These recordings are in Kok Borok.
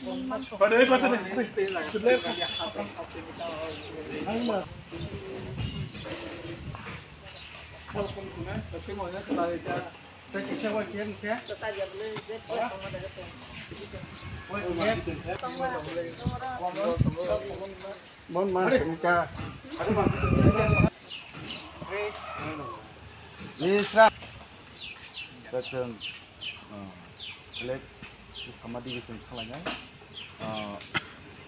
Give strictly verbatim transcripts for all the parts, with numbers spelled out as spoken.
Mon man sini ka. Ni sra. Da chwng, ah, elect samadigi chwng khlainai. Ah,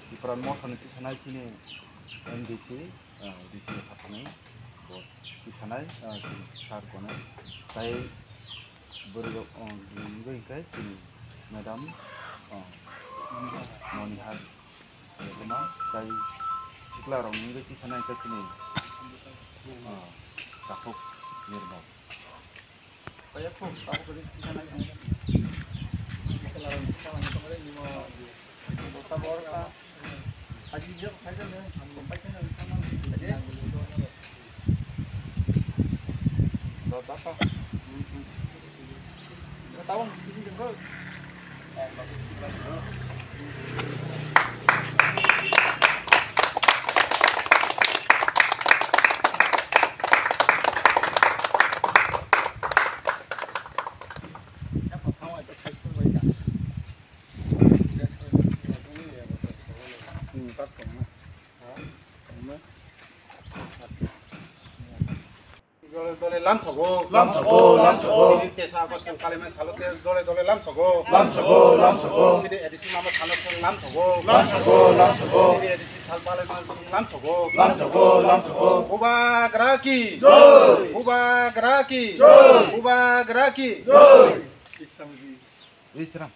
Tipra Mothani tisanai chini M D C, ah, D C ni phatani bo tisanai, ah, chini sir kono. Tai bwrwi rok, ah, wngwi hwnkhe chini madam, ah, Monihar. Rwma tai sikla rok ni wngwi kisa nai khe chini, ah, takhuk nirmol. Kaya khuk takhuk kisa nai khe sikla rok ni kisa nai khe nimo bota bor ta aji je khai khe ne am pai khe ne. Dole dole lamsogo. Lamsogo, lamsogo. Sini tesa ako seng kalaimani salo ke dole dole lamsogo. Lamsogo, lamsogo. Sini A D C mama salo seng lamsogo. Lamsogo, lamsogo. Sini A D C sal kalaimani seng lamsogo. Lamsogo, lamsogo. Bubagra ki. Joi. Bubagra ki. Joi. Bubagra ki. Joi. Islam ki. Wisram.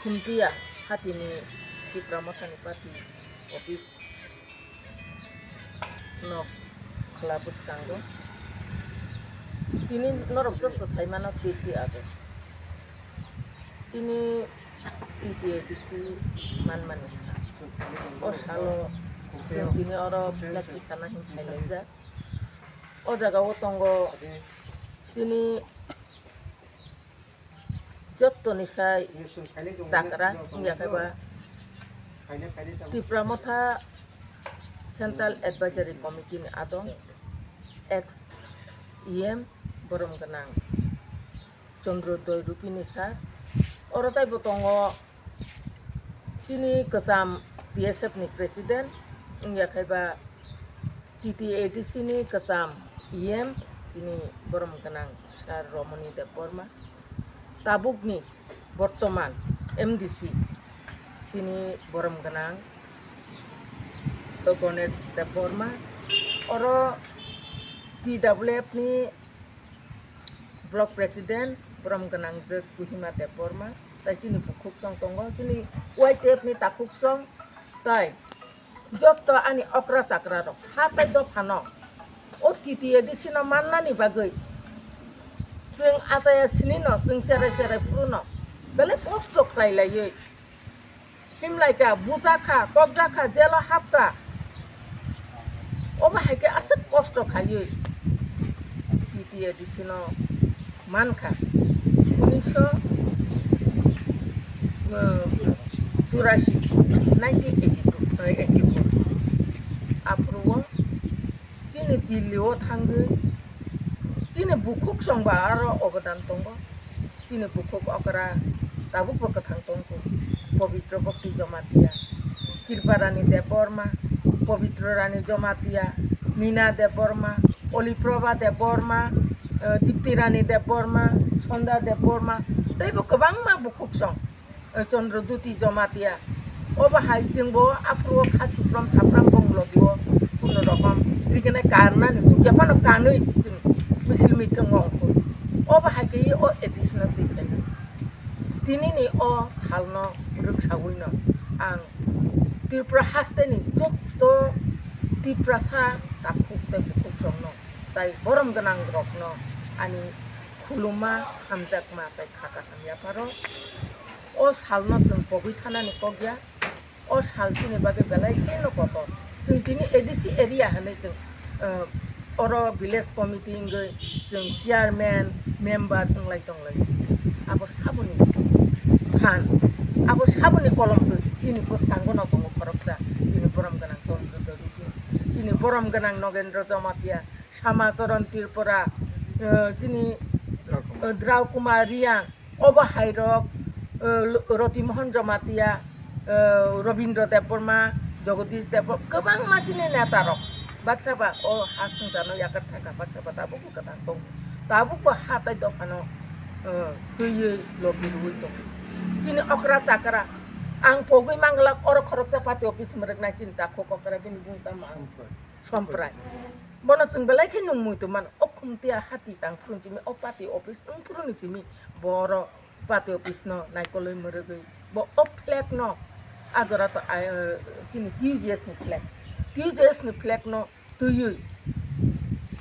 Khuntia hatini Tipra Mothani party office nok khwla bwskango. Tini norok joto saimano T C age. Tini T T A D C manmani sa. O salo chwng tini oro flag tisana hin phailaijak. O jaga o tongo chini jottoni sai chakra wngya khe ba Tipra Motha Central Advisory Committee ni adong ex E M borom gwnang Chandra Doi Rupini sir. Oro taibo tongo chini kwcham T S F ni president wngya khe ba T T A D C ni kwcham E M chini borom gwnang sir Romoni Debbarma, tabukni bortoman M D C chini borom gwnang Ganesh Debbarma, oro T W F ni block president borom gwnangjwk Kohima Debbarma, tai chini bukhuksong tongo, chini Y T F ni takhuksong, tai jotto ani okra chakra rok ha tai dophano o T T A D C no mannani bagwi chwng achaya sini no chwng cherai cherai phuru no belai kosto khlai laiwi himlai kha, buja kha, kokja kha, jelo hap kha. Obo hai khe aswk kosto khaiwi T T A D C no man kha. Unisho churasi, nineteen eighty-two, eighty-four. Aphuru o chini Delhi o thangwi chini bukhuksong ba aro ogodan tongo. Chini bukhuk okra tabukbo kwthang tongkhu. Pabitra Bhakti Jamatia, Kripa Rani Debbarma, Pabitra Rani Jamatia, Mina Debbarma, Oliprabha Debbarma, eh, Dipti Rani Debbarma, Sonda Debbarma, teibo kwbangma bukhuksong. Chandra Duti Jamatia. Obo hai chwngbo aphuru o kha siprom saprom bonglo dio kuno rokom rikene karnani sukya phano kanwi chwng misil miting wngkhu. Obo hai khe o A D C no twi khainai. Tinini o salno rwksawino ang Tripura hasteni jotto Tiprasa takhuk tei bukhuksongno tai borom gwnangrokno ani khuluma, hamjakma tei kha kaham yapharo. O salno chwng pogwi thanani kok ya. O sal chini bagwi belai kheno kotor. Chwng tini A D C area hinwi chwng, eh, oro village committee wngwi chwng chairman, member wnglai tonglai. Abo saboni phan, abo saboni kolom twi chini bwskango no tongo khoroksa, chini borom gwnang Chandra Debiti, chini borom gwnang Nogendra Jamatia, Samacharan Tripura, eh, chini, eh, Drau Kumar Riang, obo hai rok, eh, Roti Mohan Jamatia, eh, Robindra Debbarma, Jagadish Debbarma, kwbangma chini neta rok. Baksa ba o ha swngcharno yakar thaka, baksa ba tabukbo kwthang tongo. Tabukbo ha tai dophano, eh, twiwi logi rwui tongo. Chini okra chakra, ang pogwi manglak oro khoroksa party office mwrwknai chini takhuk okra bini bung tamo ang. Somprai. Bono chwng belai khe nung muitu mano. O khumtiya hati tang phuru simi, o party office wng phuru ni simi, boro party office no naikolwi mwrwgwi. Bo o flag no a jora to, ah, chini T U J S ni flag. T U J S ni flag no twiwi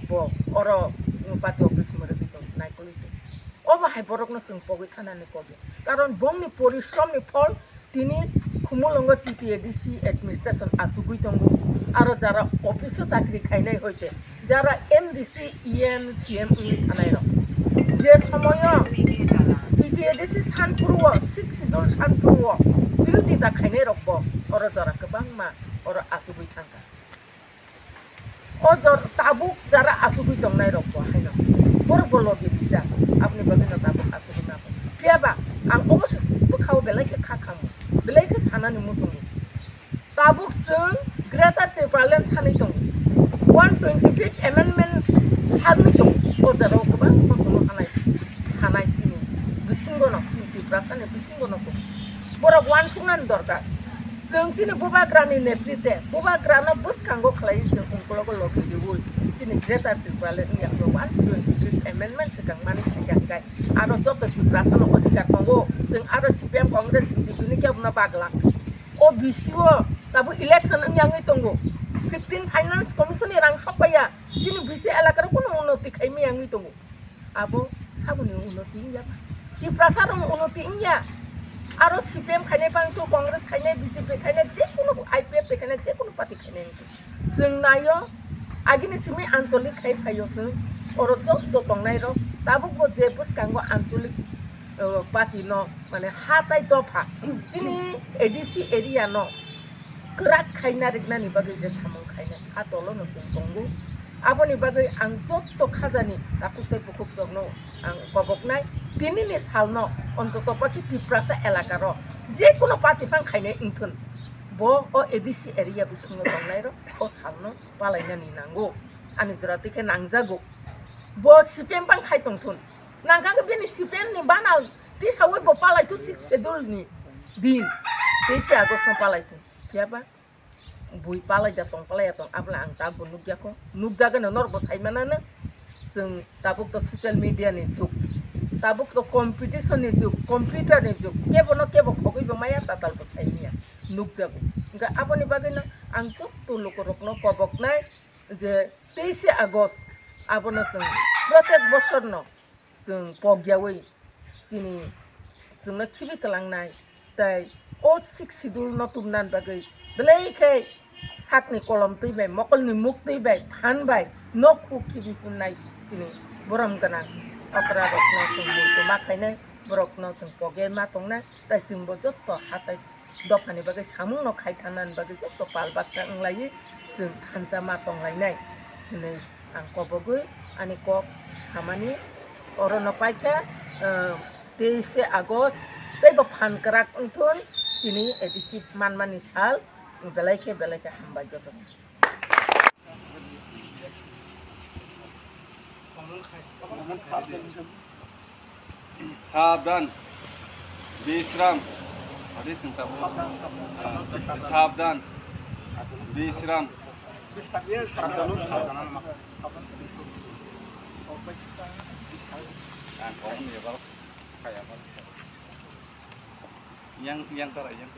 bo oro party office mwrwgwi tong naikolwi tong. Obo hai borok no chwng pogwi thanani kok ya. Karon bongni porishrom ni phol Tini Khumulwngo T T A D C administration achugwi tongo, aro jara office o chakri khainai hoite, jara M D C, E M, C M wngwi thanai rok. Je somoyo T T A D C sanphuru o six schedule sanphuru o birodita khainai rok bo oro jora kwbangma oro achugwi thangkha. O jor tabuk jara achugwi tongnai rok bo haino. Borok bo logi rijak. Aboni bagwi no tabuk achugwi mano. Phiya ba ang obo se bwkhao belai khe kha khamu. Belai khe sanani muchungo. Tabuk chwng Greater Tipraland sanwi tongo. One twenty fifth amendment sanwi tongo. O jora o kwbangma kono hanai sanai chini bisingo no, chini Tiprasa ni bisingo no. Borok uansuknani dorkar. Chwng chini bubagrani netritwe, bubagrano bwskango khlaiwi chwng ungkologo logi riwi chini Greater Tipraland wngya khe one twenty fifth amendment swkang mani khaikha hwnkhe aro joto Tiprasano odhikar tongo. Chwng aro C P M, Congress, B J P ni kebono bagla. O B C o tabuk election wngya wngwi tongo. Fifteen Finance Commission ni rang sokpaiya. Chini B C elakaro kunu unnoti khaimaya wngwi tongo. Abo saboni unnoti wngya ba. Tiprasa rok unnoti wngya. Aro C P M khainai bang to, Congress khainai, B J P khainai, je kunu I P F T khainai, je kunu party khainai wngkha. Chwng naio, agini simi ancholik khai phaio chwng. Oro joto tongnai rok tabuk bo je bwskango ancholik, eh, party no, mane, ha tai dopha. Chini A D C area no kwrak khai nariknani bagwi je samung khainai, a dolono chwng tongo. Aboni bagwi ang jotto khajani takhuk tei bukhuk rokno ang koboknai, tinini salno ontoto paki Tiprasa elakaro je kono party phang khainai wngthun, bo o A D C area bisingo tongnairok o salno palainani nango, ani jora twi khe nangjago. Bo C P M phang khai tongthun, nangkha khe bini C P M ni bana tisaui bo palai thu six schedule ni din, teise August no palai thu. Phiya ba bui palai da tong, palai ya tong, abla ang tabuk nukya kho. Nukjagano norok bo sai manano. Chwng tabuk to social media ni jug, tabuk to competition ni jug, computer ni jug, kebo no kebo khogwi bo maya tatal bo sai maya nukjago. Hwnkhe aboni bagwi no ang jotto lukurokno koboknai je teise August abono chwng protek bosorno chwng pokyaui chini chwngno khibi kwlangnai, tei o six schedule no tumnani bagwi belai khe sakni kolom twi bai, mokolni muk twi bai, phan bai nok huk khibi himnai chini borom gwnang okra rokno chwng muitu ma khainai, borokno chwng poge ma tongnai, tei chwngbo jotto hatai dophani bagwi samungno khai thangnani bagwi jotto pal baksa wnglaiwi chwng thansa ma tonglainai hinwi ang kobogwi ani kok samani orono paikha, eh, teise August teibo phan kwrak wngthun chini A D C manmani sal, belai khe belai khe hambai jotono. Sabdan. Bisram. Adi sing tabu. Sabdan. Bisram. Yang, yang tara, yang.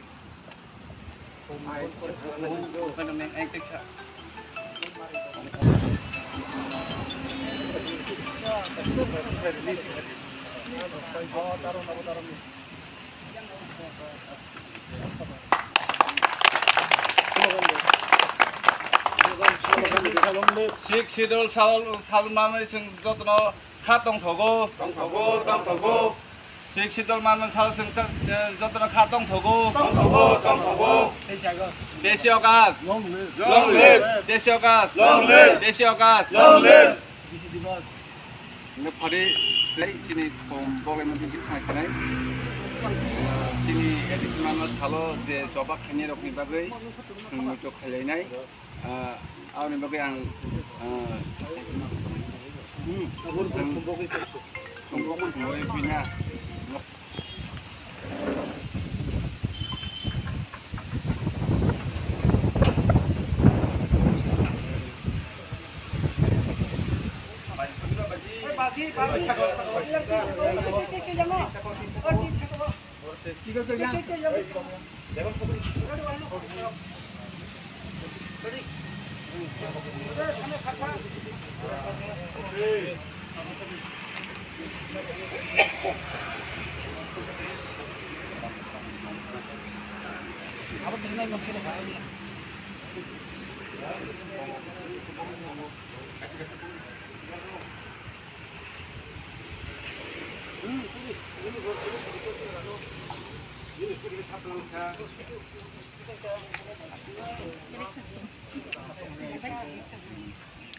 Sixth Schedule sal, sal manwi chwng jotono kha tongthogo. Tongthogo, tongthogo. Sixth Schedule manwi sal chwng ta-, eh, jotono kha tongthogo. Tongthogo, tongthogo. Teisi August. Teisi August. Long live. Long live. Teisi August. Long live. Teisi August. Long live. Hwnkhe phari chini kom boglaima bini thang sanai. Chini A D C mano salo je choba khainai rokni bagwi chwng muitu khailainai. Ah, aboni bagwi ang, ah, hmm, chwng songkokmani thumwi bini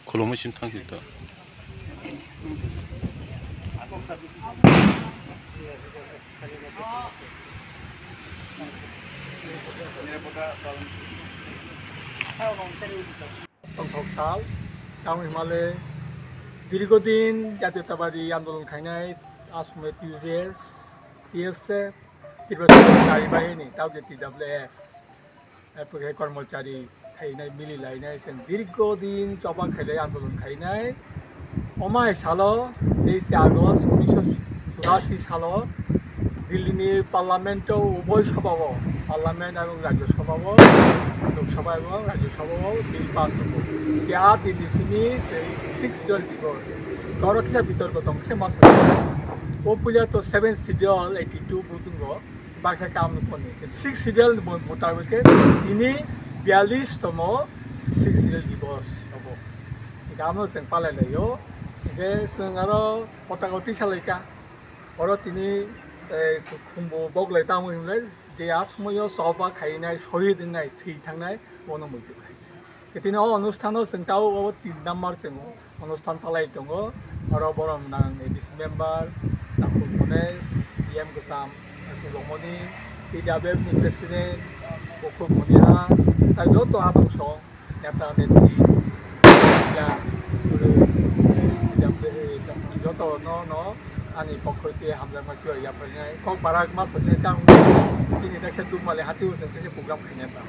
Khulumui sini thang sini to. Tongthok sal, tamo himale dirgodin jatiyotabadi andolon khainai asomni T U J S, T S F, Tripura Chakri Bahini, tamo khe T W F. Apore kormochari khainai, mili lainai, chwng dirgo din choba khailai andolon khainai. Omai salo, teis August unisho churasi salo, Delhi ni Parliament o uboi sabha o, Parliament ebong Rajya Sabha o, Lok Sabha ebong Rajya Sabha o bill pass wngo. Tei a din ni simi sei Sixth Schedule Divorce. Oro kisa bitorko tong, kisa masa. O puila to Seventh Schedule eighty two bo tongo. Baksa khe amoni poni. Sixth Schedule ni mo-, motabik khe tini biyalish tomo Sixth Schedule Divorce obo. Hingke amno chwng palai laio. Hingke chwng aro potaka twi salaikha. Oro tini, eh, khumbo boglai tamo hinlai je a somoyo choba khainai, sohid wngnai, thwi thangnai, bono muitu khai. Tini o onusthano chwng tabuk o tin number chwng onusthan palai tongo. Oro borok nang A D C member, Takhuk Ganesh, E M Kwcham, Takhuk Rongmoni, T W F ni president, Bukhuk Moniha, tai joto abang song, neta netri, ya, guru, T W F, joto no, no, ani pokho tei hamjakma sibai yapharnai. Kok barak ma sachi kang chini daksa dukmale hati useng tese program khainai ba.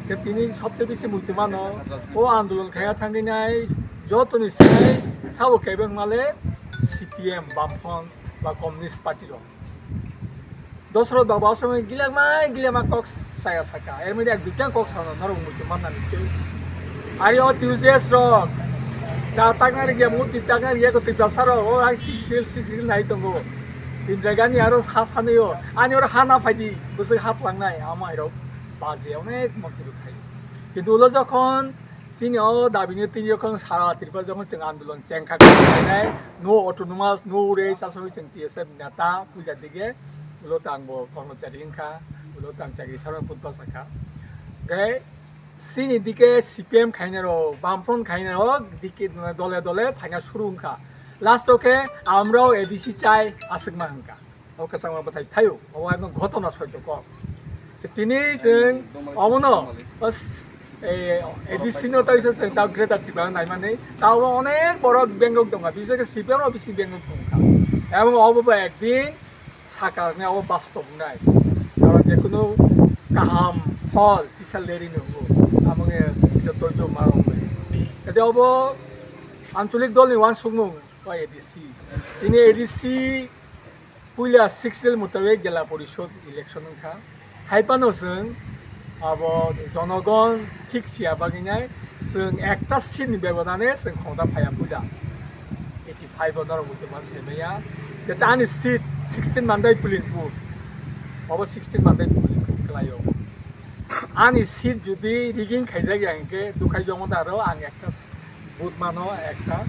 Ke tini sobse bisi muitu mano, o andolon khaya thangwi nai, jotoni sinai, sabo kebeng male C P M, Bamfront ba Communist Party rok. Dosrot baba asomoi gilak mai gilak ma kok saya saka. Er mede ek duita kok sana norok muitu manna ni tei. Ari o T U J S rok. Da takna rigya muti takna rigya ko Tiprasa rok. O ai six hill, six hill nai tongo. Indira Gandhi aro ha sanai o. Ani oro hana phaidi. Bwswk hat langnai. Ama hai rok. Baji onek mokti rok khai. Kintu ulo jokhon chini o dabini twi jokhon sara Tripura jokhon chwng andolon chengkha khainai, no autonomous, no race asogwi chwng T S F neta puila dige, ulo tang bo kormochari wngkha, ulo tang chakri sarmani putba sakha. Hwnkhe chini dike C P M khainai rok, Bamfront khainai rok dike dole dole phaina suru wngkha. Last o khe amrao A D C chai aswkma wngkha. O kwchangma bwthai thaio, obo ekdom ghotona soito kok. Tini chwng obono, o s-, eh, A D C no taisa chwng ta Greater Tripura naimani, ta obo onek borok bengkok tongkha, bisek C P M o bisi bengkok tongkha. Ebong obo bo ekdin sakar wngnai, obo bastob wngnai. Karon jekunu kaham phol kisa leri nungo, amo wngkhe joto joma rok wngnai. Kaisa obo ancholik dolni uansukmung, o A D C. Tini A D C Puila six L mutabik Jela Porishod election wngkha. Hai phano chwng abo jonogon thik siya bagwi nai chwng ekta seat ni bebodane chwng khonda phaiya puila. Eighty five o norok muitu man sai maya. Jeta ani seat sixteen Mandai Pulinpur. Obo sixteen mandai kwlaio. Ani seat jodi rigging khaijak ya hwnkhe, dukhai jomon aro ang ekta vote mano, ekta,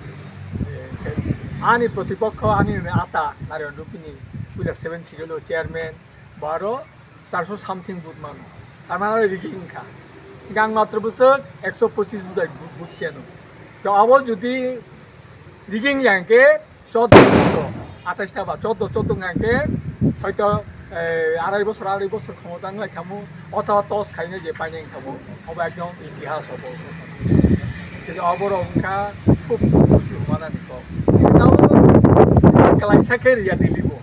eh, ani protipokho, ani ata Narayan Rupini, puila seven serial o chairman, baro charso something vote mano. Tar mane aro rigging wngkha. Hwnkhe ang matro bwswk ekso pochis budai vote cheno. To abo jodi rigging ya hwnkhe, chordo, chordo, atais ta ba chordo, chordo hwnkhe hoito, eh, arai bosor, arai bosor khomota wng lai khamu, othoba tos khainai je painai wng khamu, obo ekdom itihas obo. Khe oborok wngkha khub manani kok. Tamo kwlaisa khe riya Delhi bo.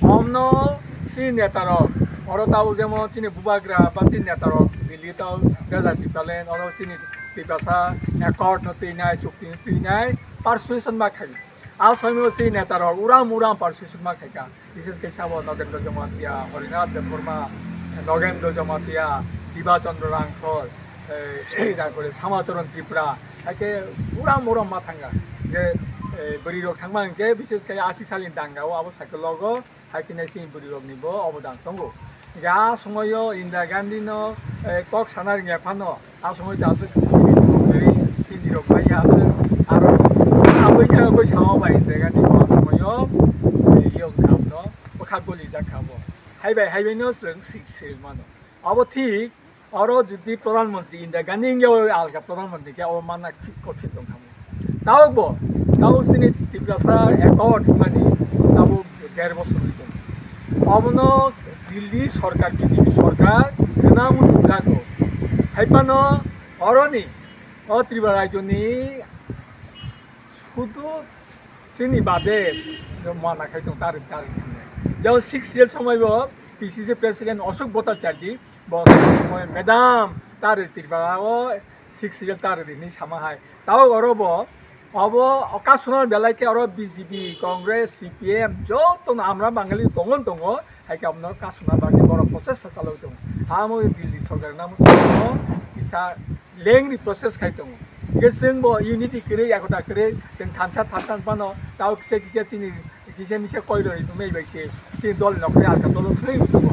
Omno chini netarok, oro tamo jemon chini bubagra ba chini netarok Delhi tao Greater Tipraland, oro chini Tiprasa accord no twinai, chukti no twinai, persuasion ma khai. A soimo si neta rok uram uram participate ma khaika. Bises khe sabo Nagendra Jamatia, Harinath Debbarma, Nagendra Jamatia, Diba Chandra Rangkhol, eh, tarpore Samacharan Tripura, haikhe uram uram ma thanga. Je, eh, bwrwi rok thangma hwnkhe bises khe asi salni danga o abo cycle logo. Hai khe nai chini bwrwi rok ni bo obodan tongo. Hingke a somoio Indira Gandhi no, eh, kok sana rwngya phano, a somoi ta aswk bwrwi hindi rok bai ya aswk, aro aboni khe koi sama bai Indira Gandhi bo a somoio, eh, yok kha no, bwkha goli jak kha bo. Hai bai, hai bai no chwng sik sik mano. Abo thik, oro jodi Pradhan Mantri Indira Gandhi wngya, o alka Pradhan Mantri khe, o manna kothin tong kha. Tabuk bo, tabuk chini Tiprasa accord hwnmani tabuk der bosor wngwi tongo. Obono Delhi sorkar, B J P sorkar, gwnang muchung jago. Hai phano oroni, o Tripura rajyoni sudu chini bade mana khai tong, tari, tari. Jabo six serial somoi bo P C C president Ashok Bhattacharya, bo somoi madam tari Tripura o six serial tari hinwi sama hai. Tao oro bo, obo o kasuna belai khe oro B J P, Congress, C P M, joto no amra Bangali tongo tongo, hai khe abono kasuna bagwi borok prochesta chalogwi tongo. Amo Delhi sorkar namo kisa lengri process khai tongo. Hingke chwng bo unity kwrwi, ekota kwrwi, chwng thansa thansa phano tao kisa kisa chini kisa misa koi roi mei bai se chini dol nokre alka dolo thangwi tongo.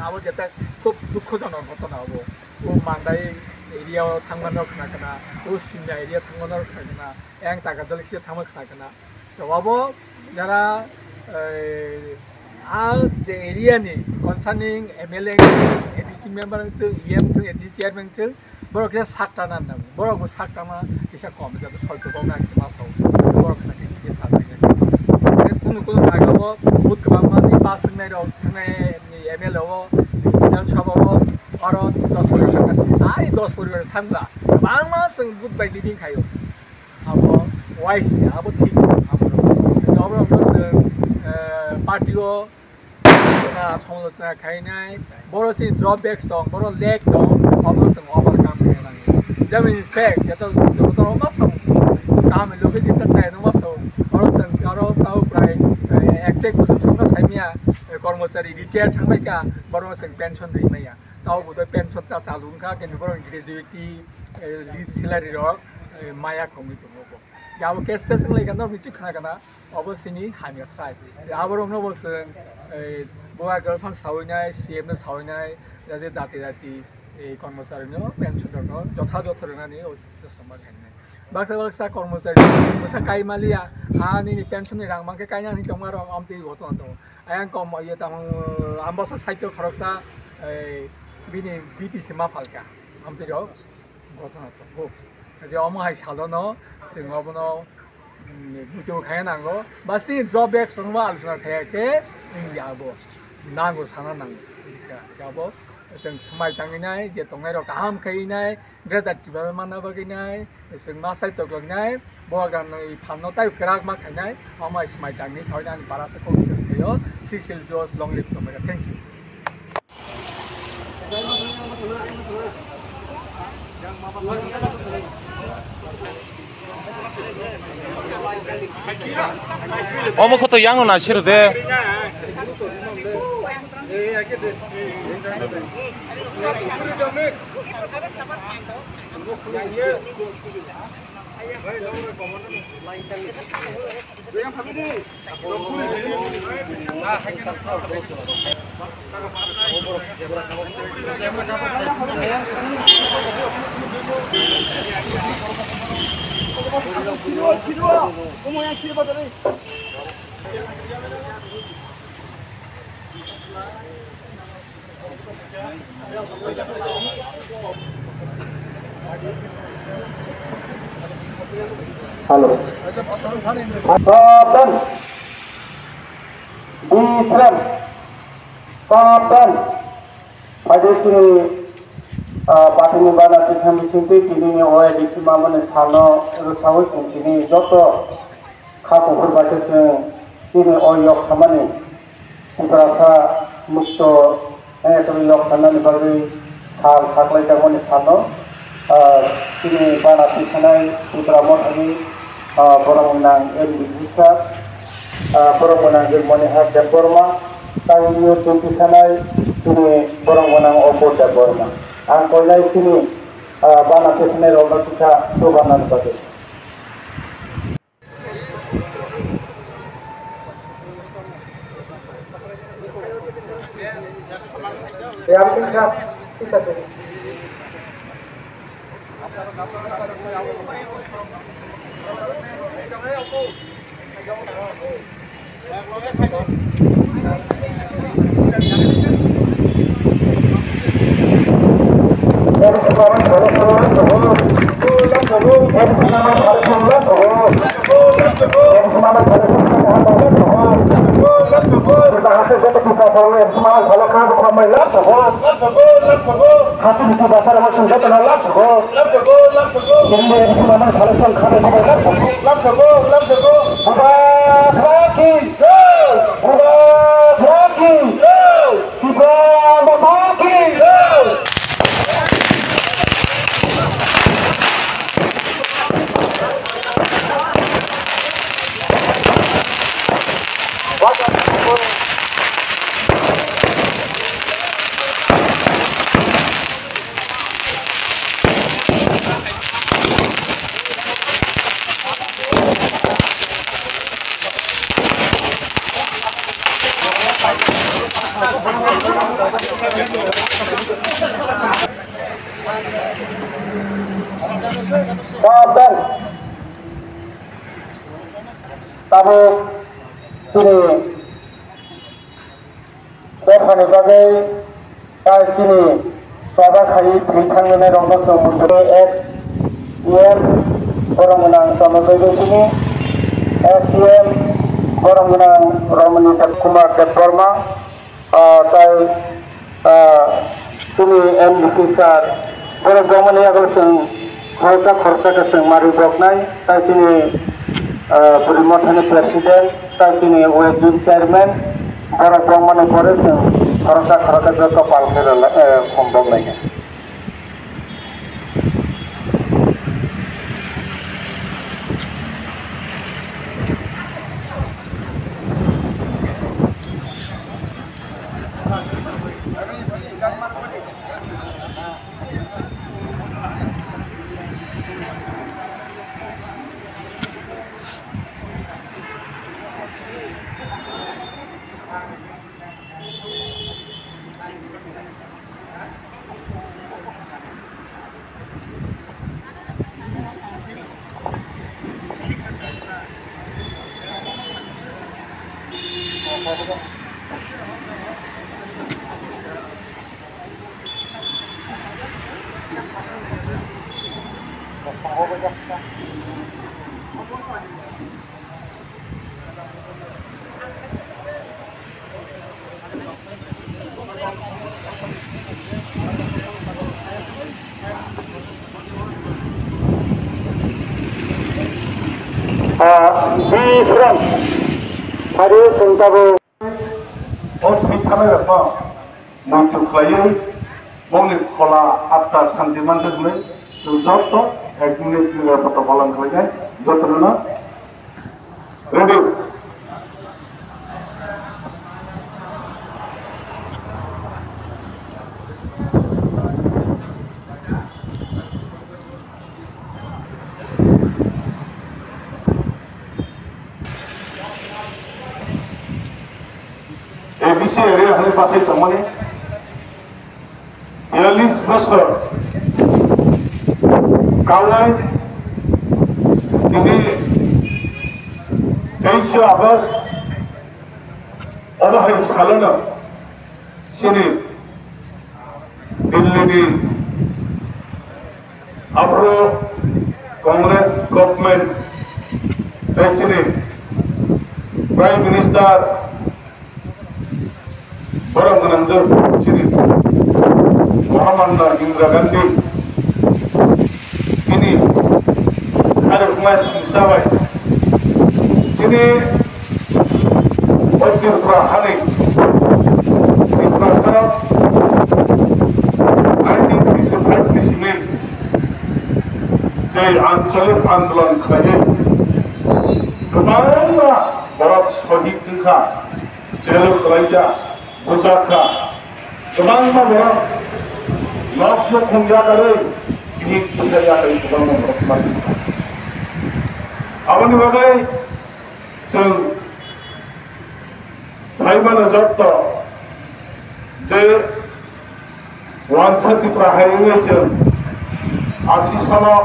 Abo jeta khub dukhojonok ghotona obo. O Mandai area o thangmano khna khna, o Simla area thangmano khna khna, eng taka dol kisa thangma khna khna. To abo jara, eh, a je area ni concerning M L A, A D C member wngthung, E M wngthung, A D C chairman wngthung, borok kisa sak tana nang, borok bo sak tana kisa kom, jato soi to kok nang kisa ma sao, borok khna khe kisa sak tana. Kunu kunu jaga o but kwbangma ni bus wngnai rok, thangnai M L A o, Bidhan Sabha o, oro dos poribar thangkha, ai dos poribar thangkha, kwbangma chwng but bai leading khaio. Abo wise se, abo thik, abo rok. Abo rok no chwng, eh, party o na samalochona khainai, boro se drawbacks tong, boro lack tong, abo chwng overcome khaina nango. Jemon in fact, joto, joto ma sao, kam loge jeta chai no ma sao, oro chwng aro tao prai, eh, exact bwswk songkha saimya, eh, kormochari retire thangbai kha, boro chwng pension ri maya. Tao bo pension ta chalu wngkha, khe borok gratuity, eh, leave salary rok, eh, maya khongwi tongo bo. Ya bo case test wng lai kha, norok bichuk khna kana, obo sini hamya sai. Aborok no bo chwng, eh, bubagra phano sawi nai, C M no sawi nai, ya je dati dati, eh, kormochari no pension rok no jotha jotha rwnani o chwng ma khainai. Baksa baksa kormochari bwsa kai maliya, ha nini pension ni rang mankhe kaina hinwi tongma rok amtwi ghotona tongo. Ayang kom ye tamo ambasa site khoroksa, eh, bini B T C ma phalka. Amtwi rok ghotona tongo. Je omo hai salono chwng obono, mm, bujo khaya nango. Basi drawbacks rokno alochona khaya khe wngya abo. Nango sana nango. Jika abo chwng swmai tangwi nai, je tongnai rok kaham khai nai, Greater Tipraland manna bagwi nai, chwng ma sai toklok nai, bo ganwi phanno tai kwrak ma khainai, omo hai swmai tangni sawi ani bara se kok se sayo, six L P O long live tongmani. Thank you. Omo khoto yang no na sir de. Hello. Sabdan. Bisram. Sabdan. Phaidi chini, ah, party ni bana tisam bisingtwi tini ni O A D C mamani salno rwsawi chwng tini joto kha kuphur bai khe chwng chini o yok samani Tiprasa mukto, eh, tini yok sanani bagwi sal saklai tangmani salno, ah, chini bana tisanai Putra Mothani, ah, borok nang M D C sir, ah, borok nang Manihar Debbarma, tai niyot tini tisanai chini borok nang Opor Debbarma. Ang koinai chini, ah, bana tisanai rokno kisa chubanani bagwi. Hachi bithi basa rok sung joto no lak sago. Lak sago, lak sago. Chini M C mamani salo song kha bai lak sago. Lak sago, lak sago. Bubagra ki jai. Bubagra ki jai. Tipra Motha ki jai. Sabdan. Tabuk chini dophani bagwi tai chini choba khai thwi thanglinai rokno chwng S E M borok gwnang Chandrajoy Bey chini S E M borok gwnang Ramani Kumar Debbarma. Ah, tai, ah, chini M D C sir, borok bangmani yago chwng khoroksa khoroksa khe chwng mari boknai, tai chini, ah, Bwrwi Mothani president, tai chini O A D chairman, borok bangmani pore chwng khoroksa khoroksa joto pal khe rwla-, eh, khum boknai khe. Ah, Bisram, hari sengkabo. O thwi thanai rokno muitu khlaiwi, bongni khola atta santi manthok hwnwi chwng joto ek minute ni poto palan khlainai, jotono no ready. A B C area hwnwi bachai tongmani Biyalish bosor kawai tini teishe August obo hai salono chini Delhi ni aphuru Congress government tei chini Prime Minister borok gwnangjak chini Mahatma Indira Gandhi bini khairokma singsa bai chini o Tripura hani Tripura sarok nineteen sixty-five ni simi je ancholik andolon khlaiwi kwbangma borok sohid wngkha, jelo kwlaijak, bujak kha, kwbangma borok nok nukhung yakarwi bihik kisa yakarwi kwbangma borok kwlai wngkha. Aboni bagwi chwng saimano jotto je wansa Tripura hai wngwi chwng asi sono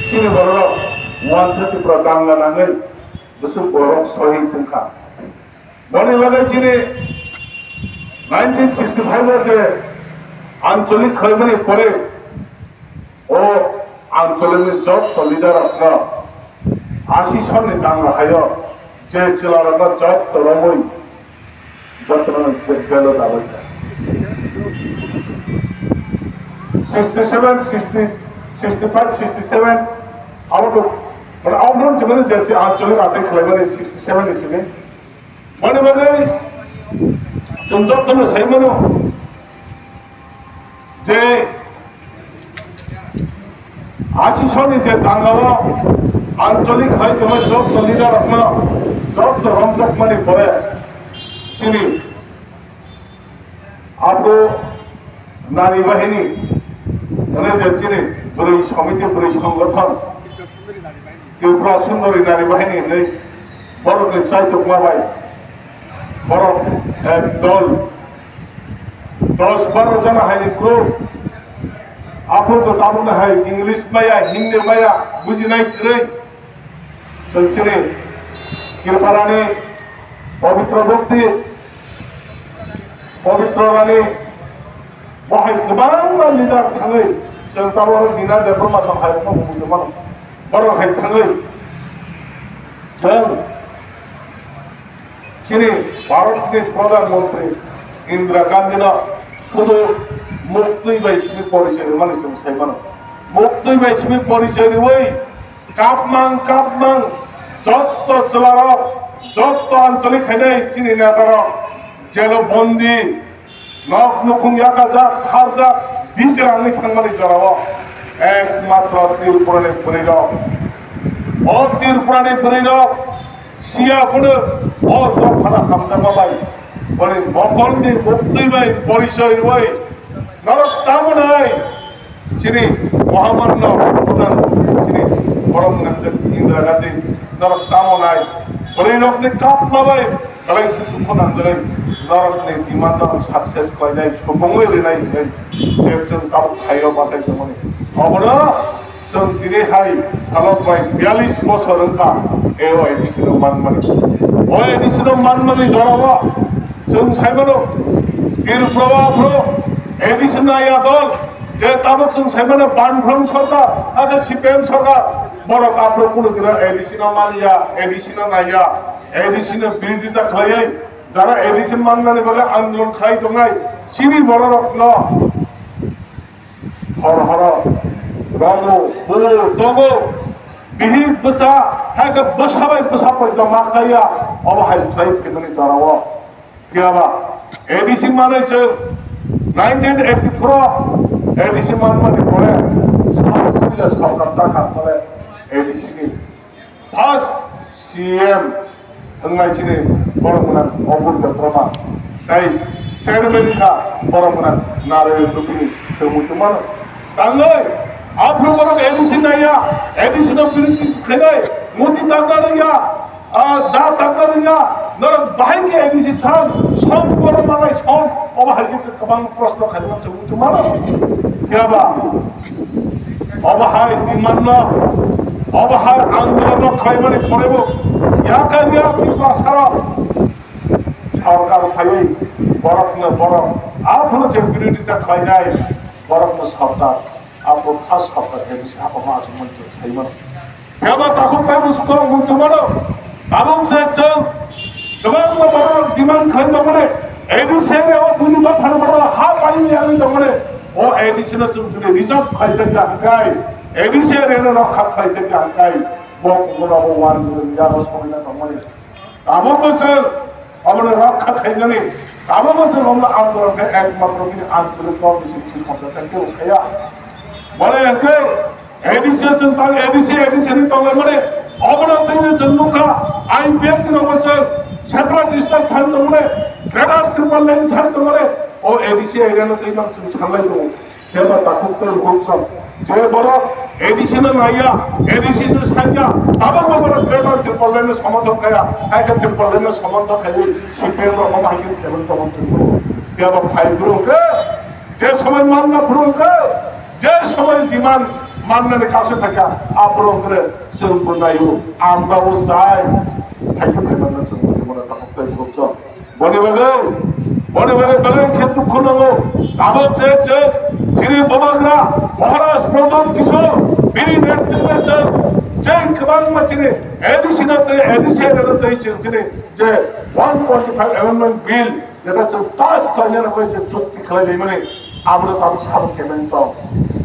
chini borok wansa Tripura danga nangwi bwswk borok sohid wngkha. Boni bagwi chini nineteen sixty-five o je ancholik khlaimani pore o ancholikni jotto leader rokno asi sonni danga haio je chwla rokno jotto romwi jotto jelo dalai kha. Sixty-seven, sixty, sixty-five, sixty-seven abo to, mane, abo to chimani je ancholik achai khlaimani sixty-seven ni simi. Boni bagwi chwng jotono sai mano je asi soni je dangao ancholik hai tongmani jotto leader rokno jotto romjak mani pore chini abo nari bahini, mane je chini bwrwi samiti, bwrwi songgothon, Tripura Sundori nari bahini hinwi borokni chaitukma bai borok ek dol dos baro jona haini group. Aphuru to tabukni hai English maya, Hindi maya bujinai kwrwi. Chwng chini Tripurani Pabitra Bhakti, Pabitra Rani, bo hai kwbangma leader thangwi chwng tabuk Dina Debbarma song hai rokno bumui tongmano. Borok hai thangwi chwng chini Bharatni Pradhan Mantri Indira Gandhino sudu muktwi bai simi porichoi rwmani chwng sai mano. Muktwi bai simi porichoi rwui kapmang kapmang jotto chwlarok, jotto ancholik khainai chini netarok jelo bondi, nok nukhung yakajak, kharjak, bichar wngwi thangmani jorao ekmatro Tripurani bwrwirok, o Tripurani bwrwirok siya phano o dophano hamjakma bai, boni mokolni muktwi bai porichoi rwui norok tamo nai chini Mohamanno Pradhan chini borom gwnangjak Indira Gandhi norok tamo nai bwrwirokni kapma bai belai khe dukhu nangjagwi norokni demand no success khlainai, supungwi rwnai hinwi je chwng tabuk thaio bachai tongmani. Obono chwng tini hai salok bai biyalish bosor wngkha A O A D C no manmani. O A D C no manmani jorao chwng saimano Tripura o aphuru A D C naiya dol je tabuk chwng saimano Banfront sorkar, ake C P M sorkar, borok aphuru kunu dino A D C no manya, A D C no naiya. A D C no birodita khlaiwi jara A D C mannani bagwi andolon khai tongnai chini bororokno hor horo rogo, bo, dogo, bihik bwsa, hai khe bwsa bai bwsa poito ma khlaiya, obo hai khlai phimani jorao. Phiyaba A D C manwi chwng nineteen eighty-four o A D C manmani pore sorkar chakha pore A D C ni first C M wngnai chini borok gwnang Obul Debbarma. Tei chairman wngkha borok gwnang Narayan Dubini se muchungmano. Tangwi aphuru borok A D C naiya, A D C no birinti khainai, muti takna rwngya, ah, da takna rwngya, Norok bahai khe A D C san, som kono manai som, obo hai khe kwbang proshno khaima chwng tongmano. Phiya ba, obo hai demand no, obo hai andolon no khlaimani porebo, yakar ya Tiprasa rok sorkar phaiwi borokno borok, aphano je birodita khlainai borokno sorkar, abo first sorkar A D C hapama achukmani chwng saimano. Phiya ba takhuk tei bwswk kok wng tongmano. Tabuk se chwng kwbangma borok demand khlai tongmani, A D C area o buini dophani borok ha paimani wngwi tongmani. O A D C no chwng jodi reserve khlai tongya hwnkhe, A D C area no rokha khlai tongya hwnkhe, bo kubuno bo uan jodi yago somoina tongmani. Tabukbo chwng omono rokha khainani, tabukbo chwng omono andolon khe ekmatro bini andolon kok bisi bisi khoroksa khe khaya. Mane hwnkhe A D C chwng tang A D C, A D C ni tonglaimani, omono tini chwng nukha, I P F T rokbo chwng separatist thang tongmani, Greater Tipraland thang tongmani, o A D C area no tei mang chwng sanlai tongo. Phiya ba takhuk tei bukhuk rok, je borok A D C no naiya, A D C no saiya, tabukbo borok Greater Tipraland no somorthon khaya, hai khe Tipraland no somorthon khaiwi C P M rok omo hai khe kebeng tongmani chwng nukgo. Phiya ba phai phuru hwnkhe, je somoi manna phuru hwnkhe, je somoi demand mannani kasu thakya, aphuru hwnkhe chwng bo naio, ang ba o chai, hai khe kebengno chwng nukgo, takhuk tei bukhuk rok. Boni bagwi, boni bagwi belai khe dukhu nango. Tabuk je chwng chini Bubagra Maharaj Pradyot Kishore bini netritwe chwng, chwng kwbangma chini A D C no twi, A D C area no twi chwng chini je one twenty-five Amendment Bill jeta chwng pass khlaina bagwi je chukti khlai laimani, abono tabuk sabo kebeng tong.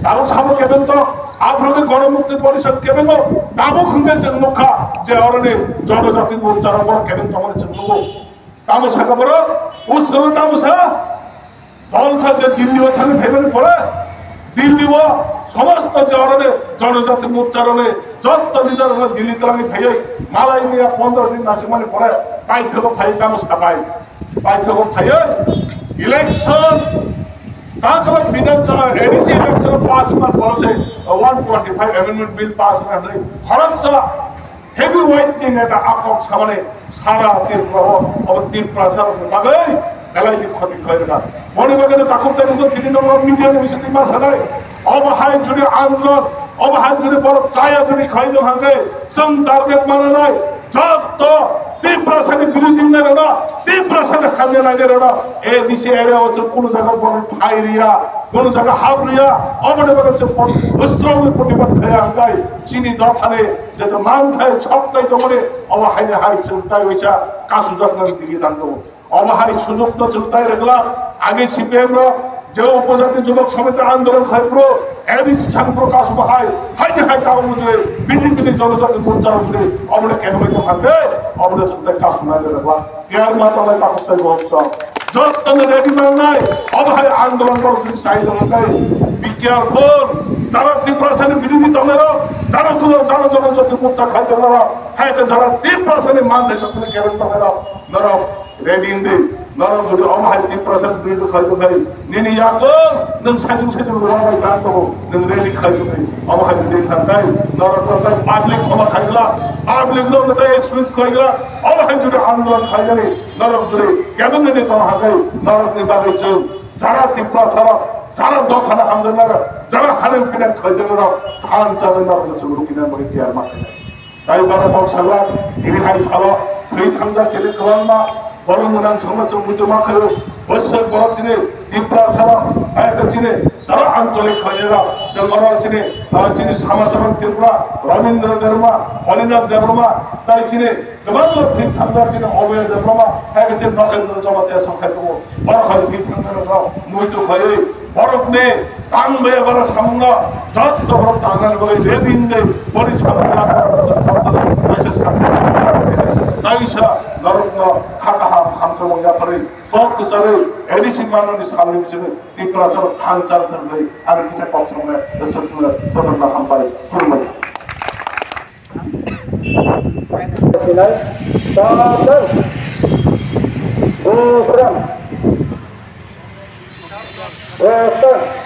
Tabuk sabo kebeng tong. Aphuru khe Ganan Mukti Porishad kebengo tabuk hwnkhe chwng nukha je oroni Janajati Morcha rok bo kebeng tongmani chwng nukgo. Tamo sakha borok, uskango tamo sa, dol sa je Delhi o thangwi phaimani pore, Delhi o somosto je oroni Janajati Morcha rokni jotto leader rok Delhi twlangwi phaiwi malai miya pondro din nasikmani pore paithago phaiwi tamo sabai, paithago phaiwi election, takhala Bidhan Sabha A D C election pass ma pore se one twenty-five Amendment Bill pass ma hwnwi khoroksa heavyweight ni neta a kok samani sara Tripura o, obo Tiprasa rokni bagwi belai ni khoti khlai rwkha. Boni bagwi no takhuk tei bukhuk tini no media ni bisingtwi ma sanai. Obo hai jodi andolon, obo hai jodi borok chaya jodi khlai tong hwnkhe chwng target mananai jotto Tiprasa ni birodhi wngnai rokno, Tiprasa ni hamya nainai rokno A D C area o chwng kunu jaga borok thai riya, kunu jaga hap riya, oboni bagwi chwng strongly protibad khaiya hwnkhe chini dophani Jeto manthai choktai tongmani, obo haini hai chwng tai waisa kasujaknani tigi tangkho. Obo hai sujukno chwng tai rwgwlak, agi C P M rok je upojati jubak samiti andolon khai phuru, A D C chang phuru kasuma hai, haini hai tabuk mujuri, B J P ni Janajati Morcha mujuri, obono kebengwi tongkha khe, obono chwng tai kasumnai rwgwlak. Tiyar ma tongnai takhuk tei bukhuk rok. Jottoni ready nangnai. Obo hai andolon borok jodi sai tongo tei be careful. Jara Tiprasani birodhi tongnai rok, jara jora, jara jora jodi mukta khai tongnai rok, hai khe jara Tiprasani manthai chokmani kereng tongnai rok, norok ready wngdi. Norok jodi omo hai Tiprasani birodhi khai tongkha, nini yakung nwng saichung saichung rwma bai tang tongo, nwng ready khai tongdi. Omo hai jodi wngkha tei norok tei public khoma khai glak, public no tei speech khai glak. Omo hai jodi andolon khainani norok jodi kebengni tong hakai norokni bagwi chwng jara Tiprasa rok, jara dophano hamjaknai rok, jara harem pinang khaijaknai rok thansa bai norok chwng rukina bagwi tiyar ma khainai. Tai bara kok sala, tini hai salo thwi thangjak chini kwbangma borok mwnang songma chwng muitu ma khaio. Bwswk borok chini Tiprasa rok, hai chini jara ancholik khaijak rok, chwng oro chini, ah, chini samajak Tripura, Rabindra Debbarma, Holinath Debbarma, tai chini kwbangma thwi thangjak chini Obey Debbarma, hai khe chini Nokhendra Jamatia song khai tongo. Borok hai thwi thangjak rok muitu khaiwi borokni tang bai bara samungno jotto borok tangnani bagwi ready wngwi boni samung kaisa success kaisa norokno kha kaham hamkhe wngya pharwi kok kwcharwi A D C manani salni bisingtwi Tiprasa rok thang char thangwi ani kisa kok samungno swkno jotono hambai khulumbai. Sinai, Sadar, Bosram, Bosram.